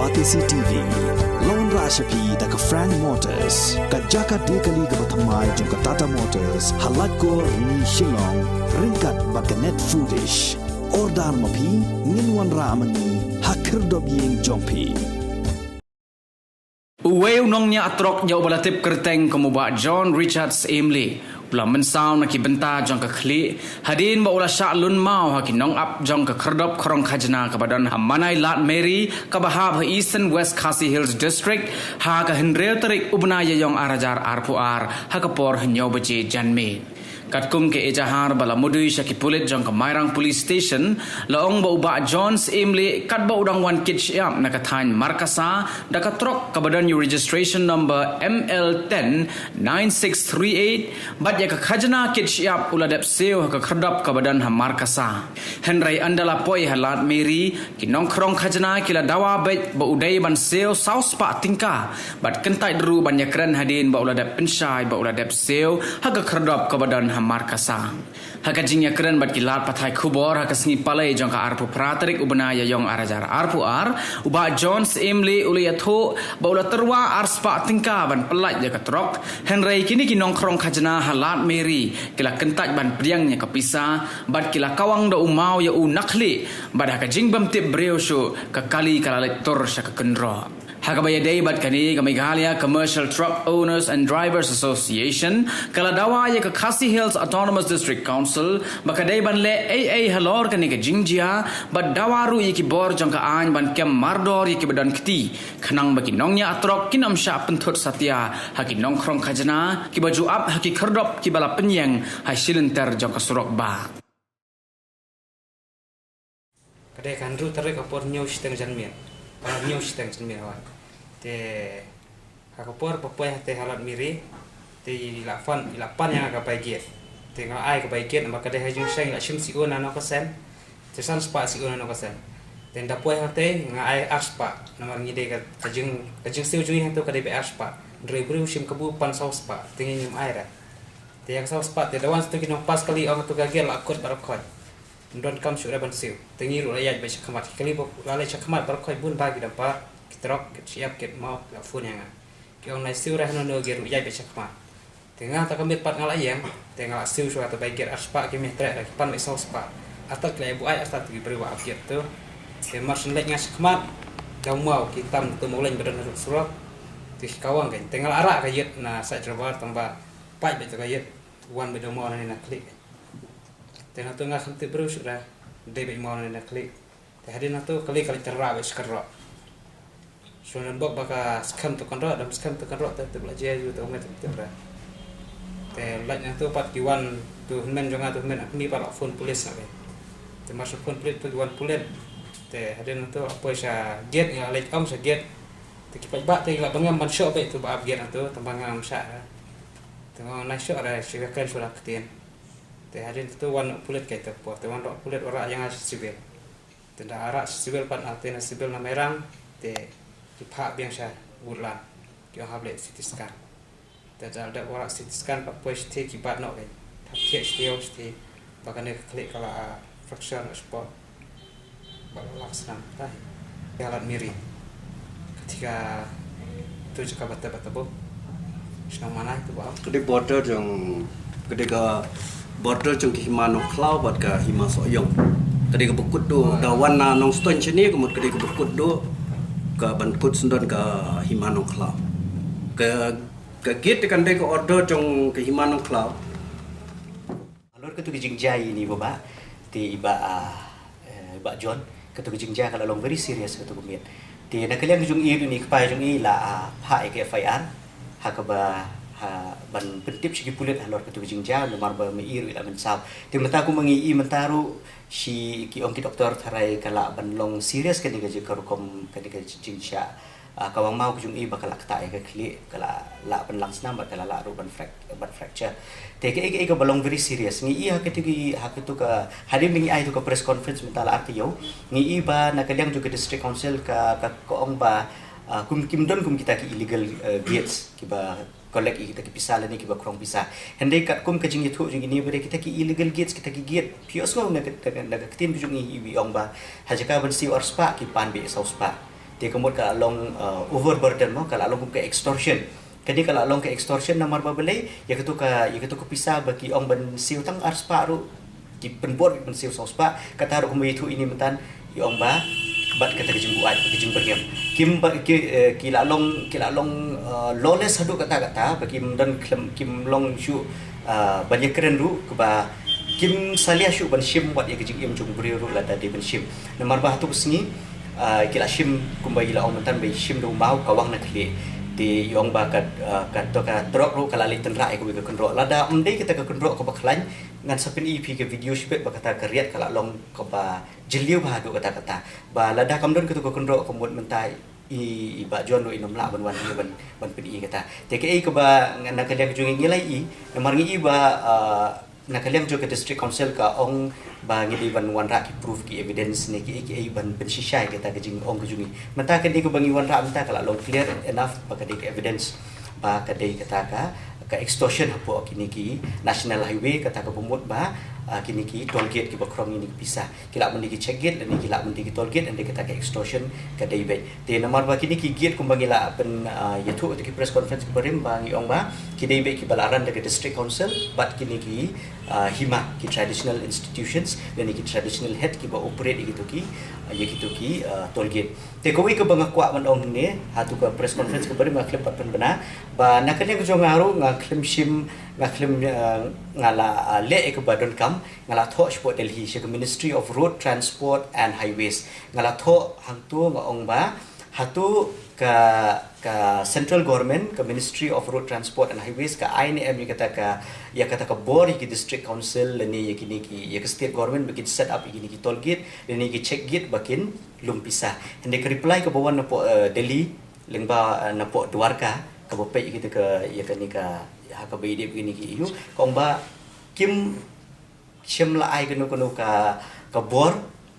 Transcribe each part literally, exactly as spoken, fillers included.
Batesi T V. Lawan rashapi da ka Frank Motors, ka jaka dekali kaba thymmai jong ka Tata Motors, ha Laitkor, Rni, Shillong, ryngkat bad ka Net Foodish. Order ma phi, ngin wanrah ma ngi ha khyrdop ïing jong phi. Uwei u nongñiah trok ïa uba la tip kyrteng kum u Bah John Richards Imli, u la mynsaw na ki bynta jong ka khlieh hadien ba u la shah lun maw ha ki nongap jong ka khyrdop khrong khajna kaba don ha Manai Lad Meri kaba hap ha Eastern West Khasi Hills District ha ka hynriew tarik u bnai Ïaïong ar hajar arphew ar ha ka por hynñiew baje janmiet. Katkum ka ejahar ba la mudui sha ki pulit jong ka Mairang Police Station, la ong ba u Bah John Syiemlieh katba u dang wan kit shyiap na ka thaiñ Markasa da ka trok kaba don ïa u registration number M L ten nine six three eight, bad ïa ka khajna kit shyiap u la dep siew ha ka khyrdop kaba don ha Markasa. Hynrei ynda la poi ha Lad Meri, ki nongkhrong khajna ki la dawa beit ba u dei ban siew saw spah tyngka, bad kyntait ruh ban ïakren hadien ba u la dep pynshai ba u la dep siew ha ka khyrdop kaba don ha Markasa. Ha ka jingïakren bad ki lad pathai khubor ha ka sngi Palei jong ka arphew phra tarik u bnai Ïaïong ar hajar arphew ar, u Bah John Syiemlieh u la ïathuh ba u la tyrwa ar spah tyngka ban pyllait ïa ka trok. Hynrei kine ki nongkhrong khajna ha Lad Meri ki la kyntait ban pdiang ïa ka pisa, bad ki la kawang da u maw ïa u na khlieh, bad ha ka jingbymtip briew shuh ka kali ka la leit tur sha ka kynroh. Ha kaba ïadei bad kane, ka Meghalaya Commercial Truck Owners and Drivers Association ka la dawa ïa ka Khasi Hills Autonomous District Council ba ka dei ban leh ei ei halor kane ka jingjia, bad dawa ruh ïa ki bor jong ka aiñ ban kem mardor ïa kiba don kti, khnang ba ki nongñiah trok kin ym shah pynthut satia ha ki nongkhrong khajna kiba ju ap ha ki khyrdop kiba la pynïeng ha shilynter jong ka surok bah. Ka dei ka hynriew tarik ka por hynñiew shiteng janmiet. Ah, hynñiew shiteng janmiet, hooid. Te ha ka por ba poi hangtei ha Lad Meri, te i la pan, i la pan ïa nga ka bai gate. Te nga ai ka bai gate namar ka dei ha jingshang, i la shim siew na nongkyrshan. Te san spah siew na nongkyrshan. Te ynda poi hangtei nga ai ar spah namar ngi dei ka, ka jing, ka jingsiew jong ngi hangto ka dei bai ar spah. Hynrei u briew u shim kabu pan saw spah, te ngi ngim ai re. Te ïa ka saw spah te da wan sa tu ki nongpass kali, ong tu ka gate la kut baroh khoit. Ym don kam shuh re ban siew. Te ngi ruh la ïaid beit shakhmat. Ki kali ba la leit shakhmat baroh khoit bun bah ki dang pass, ki trok, ki shyiap, ki maw, la phone ïa nga. Ki ong nai siew re hano hano, ki ruh ïaid beit shakhmat. Te nga ta ka miet pat nga la ïeng, te nga la siew shuwa ta bai gate ar spah, ki mih treh re, ki pan beit saw spah. Artat ki la ïa buaid artat ki briew ba ap gate tu. Te mar shen leit nga shakhmat, da u maw ki tam tu mawleng ba don ha surok. Te ki kawang kein. Te nga la rah ka ïit na side driver tang ba pait beit ta ka ïit. Wan beit da u maw nangne na khlieh. Te nangtu nga khlem tip briew shuh re, dei beit maw nangne na khlieh. Te hadien nangtu kali ka leit tyrwa beit sha kynroh. Shu nang bok ba ka skhem tu kynroh, dam skhem tu kynroh te tip la jia ïa u te u met tip re. Te lait nangtu pat ki wan tu hynmen jong nga tu hynmen Anthony pat la phone police na beit. Te mar shu phone police tu ki wan pulit. Te hadien nangtu la poi sha gate, ngi la leit ong sha gate. Te ki paidbah te ki la bangem ban shoh beit tu ba ap gate nangtu, tang ba nga ngam shah re. Te nga ong nai shoh re, shu ïakren shu la ktien. Te hadien tu wan u pulit kaei tu por, te wan u pulit u rah ïa nga sha civil. Te ynda rah sha civil pat, ah, te na civil na Mairang, te ki phah biang sha Woodland, ki ong hap leh C T scan. Te ynda dep u rah C T scan pat poi shatei ki bat noh kein, hap thiah shatei, shatei ba kane ka khlieh ka la, ah, fracture noh shapoh. Ba la lak snam tai. Ka Lad Miri. Ka thika tu jaka ba tep ba tabu. Shnong Manai tu ba. Ka dei border jong, ka dei ka border jong ka Hima Nongkhlaw bad ka Hima Sohiong. Ka dei kaba kut duh, da wan na Nongstoiñ shane ka mut ka dei kaba kut duh ka ban kut syndon ka Hima Nongkhlaw. Ka, ka gate kan dei ka order jong ka Hima Nongkhlaw. Halor katu ka jingjia ïa ini baba, te i Bah, ah, eh, Bah John, katu ka jingjia ka la long very serious katu ka miet. Te na ka liang jong i ruh ini kpa jong i la, ah, phah ïa ka F I R, ha kaba, ha, ban pyntip sha ki pulit halor katu ka jingjia, namar ba ma i ruh i la mynsaw. Te mynta kumba ngi i mynta ruh, shi ki ong ki doktor tharai ka lah ban long serious kane ka jing, ka rukom kane ka jingshah. Ah, ka wang maw ka jong i ba ka la ktah ïa ka khlieh, ka la, la pynlang snam bad ka la lah ruh ban frac-, ban fracture. Te kaei kaei kaba long very serious. Ngi i ha katu ki, ha katu ka, hadien ba ngi ai tu ka press conference mynta la ar taïew. Ngi i ba na ka liang jong ka District Council ka, ka, ka ong ba, ah, kum, kim don kum kita ki illegal, eh, gates, kiba collect ïa kita ki pisa lane kiba khrong pisa. Hynrei katkum ka jingïathuh jong kine ba dei kita ki illegal gates, kita ki gate. Phi ïohsngew na ka, na ka, na ka ktien ka jong i, i ong ba ha jaka ban siew ar spah ki pan beit saw spah. Te ka mut ka la long, uh, overburden mo, ka la long kum ka extortion. Kane ka la long ka extortion namar ba balei, ïa kato ka, ïa kato ka pisa ba ki ong ban siew tang ar spah ruh, ki pynbor ban siew saw spah, kata ruh kumba ïathuh ïa ini mynta, i ong ba, bad kata ka jingbuaid, ka jingbyrngem. Kim ba, ki, eh, ki la long, ki la long, uh, lawless haduh katta katta, ba kim don khlem, kim long shuh, uh, ban ïakren ruh, kaba kim salia shuh ban shim wat ïa ka jingim jong u briew ruh lada dei ban shim. Namar ba hato ka sngi, uh, ki la shim kumba i la ong mynta ba i shim da u maw kawang na khlieh. Te i ong ba ka, uh, kato ka trok ruh ka la leit tynrah ïa kawei ka kynroh. Lada ym dei kata ka kynroh kaba khlaiñ, ngan sa pyni ïa phi ka video shibit ba kata ka riat ka la long kaba jylliew bha haduh katta katta. Ba lada kam don kato ka kynroh ka mut mynta i, i Bah John ruh in ym lah ban wan hi ban, ban pyni kata. Te kaei kaba na ka liang jong ngi ngi la ïohi, namar ngi ïohi ba, uh, na ka liang jong ka District Council ka ong ba ngi dei ban wanrah ki proof, ki evidence ne kiei kiei ban pynshisha ïa kata ka jingong ka jong ngi. Mynta kane kaba ngi wanrah mynta ka la long clear enough ba ka dei ka evidence ba ka dei kata ka, ka extortion hapoh kine ki National Highway, kata kaba mut ba, uh, kine ki toll gate kiba krong ïa kine ki pisa. Ki lah ban dei ki check gate lane ki lah ban dei ki toll gate, hynrei kata ka extortion ka dei beit. Te namar ba kine ki gate kumba ngi la pyn, uh, ïathuh ïa ki press conference kaba rim ba ngi ong ba ki dei beit kiba la run da ka District Council bad kine ki, uh, hima, ki traditional institutions lane ki traditional head kiba operate ïa kito ki, uh, ïa kito ki, uh, toll gate. Te kawei kaba nga kwah ban ong hangne, ha tu ka press conference kaba rim nga khlem pat pynbna, ba na ka liang ka jong nga ruh nga khlem shim, nga khlem, uh, nga la, uh, leh ïa kaba donkam, nga la thoh shapoh Delhi, sha ka Ministry of Road Transport and Highways. Nga la thoh hangto nga ong ba, hato ka, ka Central Government, ka Ministry of Road Transport and Highways, ka ai ne em ïa kata ka, ïa kata ka bor ïa ki District Council, lane ïa kine ki, ïa ka State Government, ba kin set up ïa kine ki toll gate, lane ïa ki check gate, ba kin lum pisa. Hynrei ka reply kaba wan napoh, eh, Delhi, lyngba, eh, napoh Dwarka, kaba peit ïa kita ka, ïa kane ka, ha kaba ïadei bad kine ki issue, ka ong ba, kim shym la ai kano kano ka, ka bor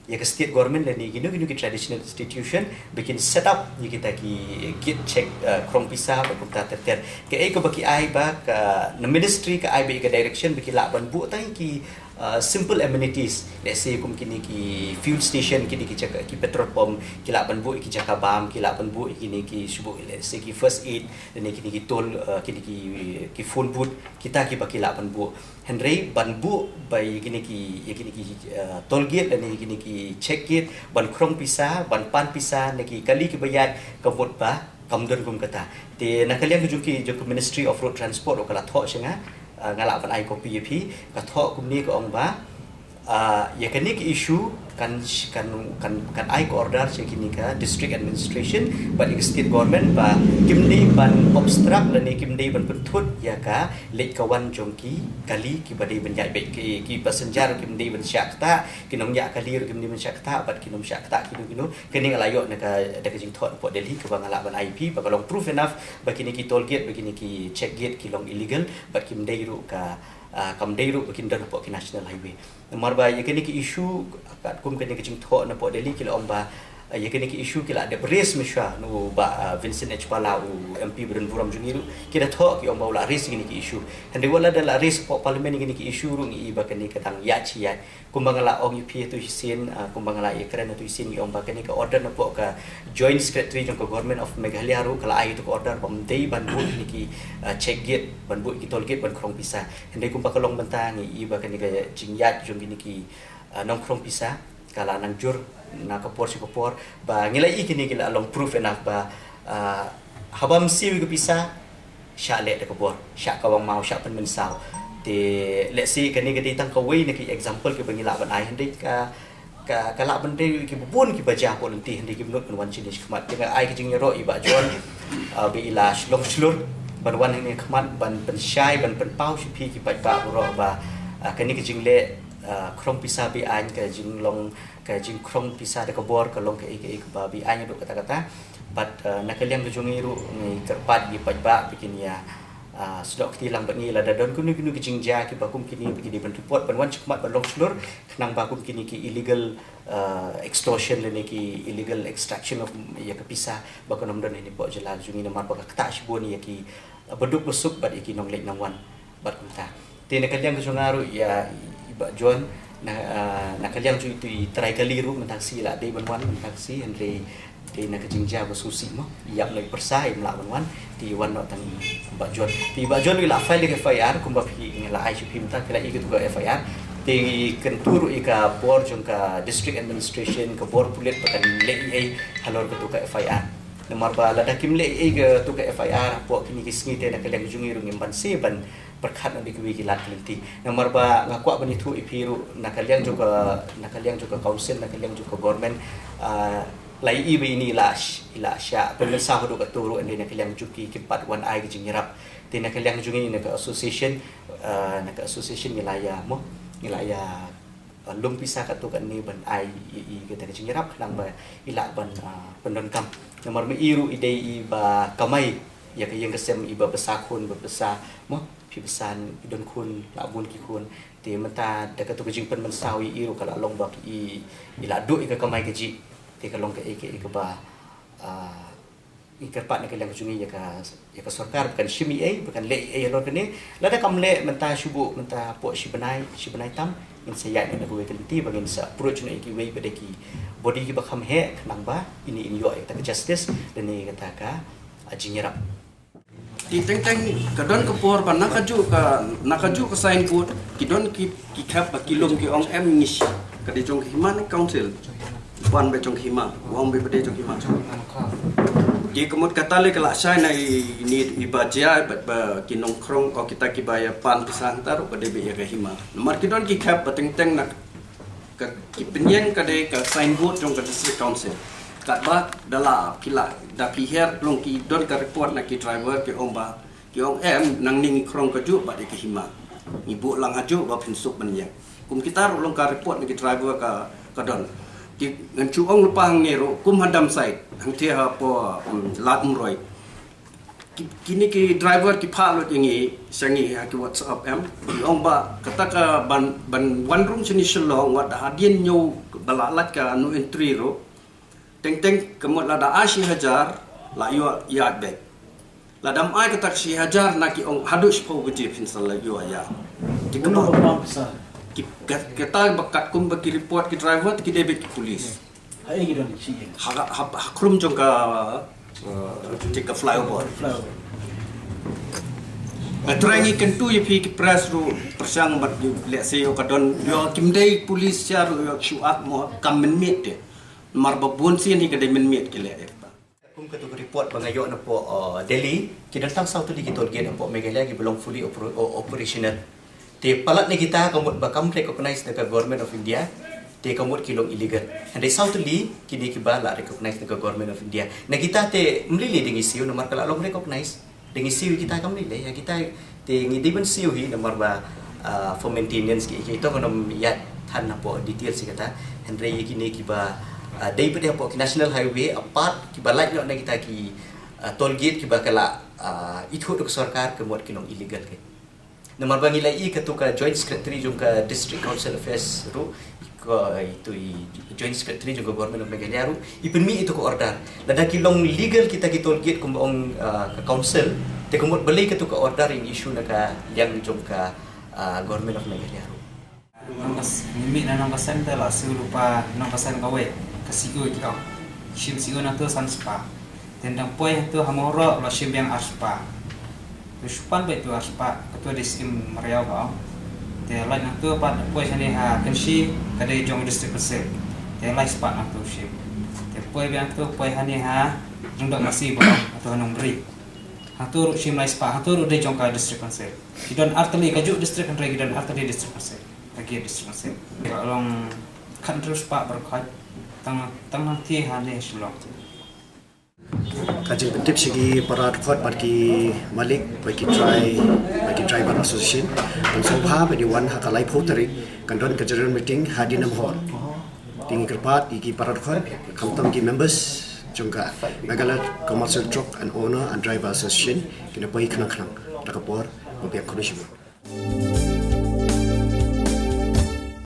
ïa ka state government lane kino kino ki traditional institution ba kin set up ïa kita ki gate check, uh, krong pisa bad kumta ter ter. Kaei kaba ki ai ba ka, na ministry ka ai ba ïa ka direction ba ki lah ban buh tang ki, uh, simple amenities. Let's say kum kine ki fuel station, kine ki jaka, ki petrol pump, ki lah ban buh ïa ki jaka bam, ki lah ban buh ïa kine ki shu buh, let's say ki first aid, lane kine ki toll, uh, kine ki, ki phone booth, kita kiba ki lah ban buh. Hynrei ban buh ba ïa kine ki, ïa kine ki, eh, toll gate lane ïa kine ki check gate, ban krong pisa, ban pan pisa na ki kali kiba ïaid, ka mut ba kam don kum kata. Te na ka liang ka jong ki, jong ka Ministry of Road Transport ruh ka la thoh sha nga, eh, nga lah ban ai copy ïa phi, ka thoh kumne ka ong ba, ah, ïa kane ka issue kan, kan, kan, kan ai ka order sha kine ka district administration bad ïa ka state government ba kim dei ban obstruct lane kim dei ban pynthut ïa ka leit ka wan jong ki kali kiba dei ban ïaid beit, ki, ki passenger kim dei ban shah ktah, ki nongñiah kali ruh kim dei ban shah ktah bad ki nongshah ktah kino kino. Kane nga la ïoh na ka, da ka jingthoh napoh Delhi kaba nga lah ban ai ïa phi ba ka long proof enough ba kine ki toll gate, ba kine ki check gate ki long illegal bad kim dei ruh ka, ah, kam dei ruh ba kin don hapoh ki national highway. Namar ba ïa kane ka issue, katkum kane ka jingthoh napoh Delhi ki la ong ba, eh, ïa kane ka issue ki la dep raise mynshuwa na u Bah, eh, Vincent H Pala, u M P ba don burom jong ngi ruh. Ki da thoh ki ong ba u la raise ïa kane ka issue. Hynrei wat la da la raise hapoh parliament ïa kane ka issue ruh ngi i ba kane ka dang ïaid shi ïaid. Kumba nga la ong ïa phi ha tu shisien, eh, kumba nga la ïakren ha tu shisien ngi ong ba kane ka order napoh ka Joint Secretary jong ka Government of Meghalaya ruh ka la ai ïa tu ka order ba ym dei ban buh ïa kine ki, eh, check gate, ban buh ïa ki toll gate, ban krong pisa. Hynrei kumba ka long mynta ngi i ba kane ka jingïaid jong kine ki, ah, nongkrong pisa ka la nang jur na ka por sha ka por ba ngi la i kine ki la long proof enough ba, ah, haba ym siew ïa ka pisa, shah leh da ka bor, shah kawang maw, shah pynmynsaw. Te let's say kane ka dei tang kawei na ki example kiba ngi lah ban ai, hynrei ka, ka, ka lah ban dei kiba bun kiba jia hapoh lynti, hynrei kim nud ban wan shane shakhmat. Te nga ai ka jingïaroh ïa i Bah John, ah, ba i la long shlur ban wan hangne khmat ban pynshai, ban pynpaw sha phi ki paidbah baroh ba, ah, kane ka jingleh, ah, krong pisa be-aiñ, ka jinglong, ka jingkrong pisa da ka bor ka long kaei kaei kaba be-aiñ haduh katta katta. Bad, ah, na ka liang ka jong ngi ruh ngi kyrpad ïa ki paidbah ba kin ïa, ah, snoh kti lang bad ngi lada don kino kino ki jingjia kiba kum kine ba ki dei ban report, ban wan shakhmat ban long shlur, khnang ba kum kine ki illegal, ah, extortion lane ki illegal extraction of ïa ka pisa ba kan ym don hangne hapoh jylla ka jong ngi, namar ba ka ktah shibun ïa ki, ah, baduk basuk bad ïa ki nongleit nongwan bad kumta. Te na ka liang ka jong nga ruh ïa i Bah John, Na, ah, na ka liang jong itu i trai kali ruh mynta ka sngi la dei ban wan mynta ka sngi, hynrei dei na ka jingjia ba sngewsih mo. Ïap noh i pyrsa im lah ban wan, te i wan noh tang Bah John. Te Bah John i la file ïa ka F I R kumba phi, nga la ai sha phi mynta, phi la i katu ka F I R. Te kyntu ruh ïa ka bor jong ka district administration, ka bor pulit ba kan leh ei ei halor katu ka F I R. Namar ba lada kim leh ei ei katu ka F I R hapoh kine ki sngi, te na ka liang jong ngi ruh ngim banse ban pyrkhat na kiwei ki lad ki lynti. Namar ba nga kwah ban ïathuh ïa phi ruh, na ka liang jong ka, na ka liang jong ka council, na ka liang jong ka government, ah, la ïohi ba ine i la sh-, i la shah pynmynsaw haduh katto ruh, hynrei na ka liang jong ki kim pat wan ai ka jingïarap. Te na ka liang jong ngi na ka association, ah, na ka association ngi la ïa mo, ngi la ïa, ah, lum pisa katto katne ban ai ïa i kata ka jingïarap khnang ba i lah ban, ah, pyndonkam. Namar ma i ruh i dei iba kamai ïa ka ïing ka sem, iba bsa khun, ba bsa mo, phi bsa, phi don khun, la bun ki khun. Te mynta da katu ka jingpynmynsaw ïa i ruh ka la long ba i, i la duh ïa ka kamai kajih. Te ka long kaei kaei kaba, ah, ngi kyrpad na ka liang jong ngi ïa ka, ïa ka sorkar ba kan shim ei ei, ba kan leh ei ei halor kane. Lada kam leh mynta shu buh mynta hapoh shi bnai, shi bnai tam, ngin sa ïaid na kawei ka lynti ba ngin sa approach noh ïa kiwei pat de ki body kiba kham heh khnang ba ine in ïoh ïa kata ka justice lane ïa kata ka, ah, jingïarap. Te teng teng ka don ka por ba na kajuh ka, na kajuh ka signboard ki don ki, ki khep ba ki lum ki ong em ngi shi. Ka dei jong ka hima ne council? Wan ba jong ka hima, wan ba dei jong ka hima. Te ka mut kata le ka la shai na i, ine iba jia ba, ba ki nongkhrong, o kita kiba ïa pan pisa hangta ruh ka dei ba ïa ka hima. Namar ki don ki khep ba teng teng na ka, ki pynïeng ka dei ka signboard jong ka district council. Katba da la phi la, da phi her long ki don ka report na ki driver ki ong ba, ki ong em nangne ngi khrong kajuh bad ïa ka hima. Ngi buh lang hajuh ba phin suk ban ïeng. Kum kita ruh long ka report na ki driver ka, ka don. Ki ngan shu ong lypa hangne ruh kum ha Damsait, hangtei hapoh, um, Lad Umroi. Ki, kine ki driver ki phah lut ïa ngi, sha ngi ha ki WhatsApp em. Ki ong ba kata ka ban, ban wan rung shane Shillong wat hadien ñiew ba la lait ka no entry ruh. Teng teng ka mut lada ai shi hajar la ïoh ïaid beit. Lada ym ai kata ka shi hajar na ki ong haduh shiphew baje phin sa la ïoh ïaid. Te kaba ki, ka, kata ba katkum ba ki report ki driver te ki dei beit ki police. Ha ïing ki don shi ïing. Ha, ha, ha khrum jong ka, uh, te ka flyover. Flyover. Nga trai ngi kyntu ïa phi ki press ruh pyrshang bad ïa lehse ïoh ka don ïoh kim dei police sha ruh ïoh shu ak mo kam mynmiet te. Namar ba bun sien hi ka dei mynmiet ki leh ïa kata. Kum katu ka report ba nga ïoh napoh, uh, Delhi, ki don tang saw tylli ki toll gate hapoh Meghalaya kiba long fully opero-, o-, operational. Te palat na kita ka mut ba kam recognize da ka Government of India, te ka mut ki long illegal. Hynrei saw tylli kine kiba la recognize da ka Government of India. Na kita te ym lei lei da ngi siew namar ka la long recognize. Da ngi siew ïa kita kam lei lei, ïa kita te ngi dei ban siew hi namar ba, ah, for maintenance ki, ki to ngam ïa than hapoh details ïa kata. Hynrei ïa kine kiba, ah, dei pat hapoh ki national highway apart kiba lait noh na kita ki, ah, toll gate kiba ka la, ah, ithuh da ka sorkar ka mut ki long illegal ki. Namar ba ngi la ïohi katu ka Joint Secretary jong ka District Council Affairs ruh, ka, itu i Joint Secretary jong ka Government of Meghalaya ruh i pynmih itu ka order. Lada ki long legal kita ki toll gate kumba ong, ah, ka council, te ka mut balei katu ka order in issue na ka liang jong ka, ah, Government of Meghalaya ruh. Nong ka s-, ngi mih na nong ka seng te la siew lypa nong ka seng kawei, ka C O ki ong. Shim C O na tu san spah. Te dang poi hangtu ha Mawroh la shim biang ar spah. Te shu pan beit tu ar spah, katu dei shim mariaw ka ong. Te lait hangtu pat poi shane ha Kynshi, ka dei jong district Pynshit. Te lai spah hangtu shim. Te poi biang tu poi hane ha Lyngdoh Masi ba ong, hangtu ha Nongbri. Hangtu ruh shim lai spah, hangtu ruh dei jong ka district Pynshit. Ki don ar tylli kajuh district hynrei ki don ar tylli district Pynshit. Ka district Pynshit. Ka long khathynriew spah baroh khoit. Tang, tang nangthie hane Shillong. Ka jingpyntip sha ki para dkhot bad ki malik bad ki drai-, bad ki driver association. Kan sngewbha ba dei wan ha ka laiphew tarik kan don ka general meeting ha Dinam Hall. Te ngi kyrpad ïa ki para dkhot khamtam ki members jong ka Meghalaya Commercial Truck and Owner and Driver Association kin ïa poi khnang khnang da ka por ba biang khublei shibun.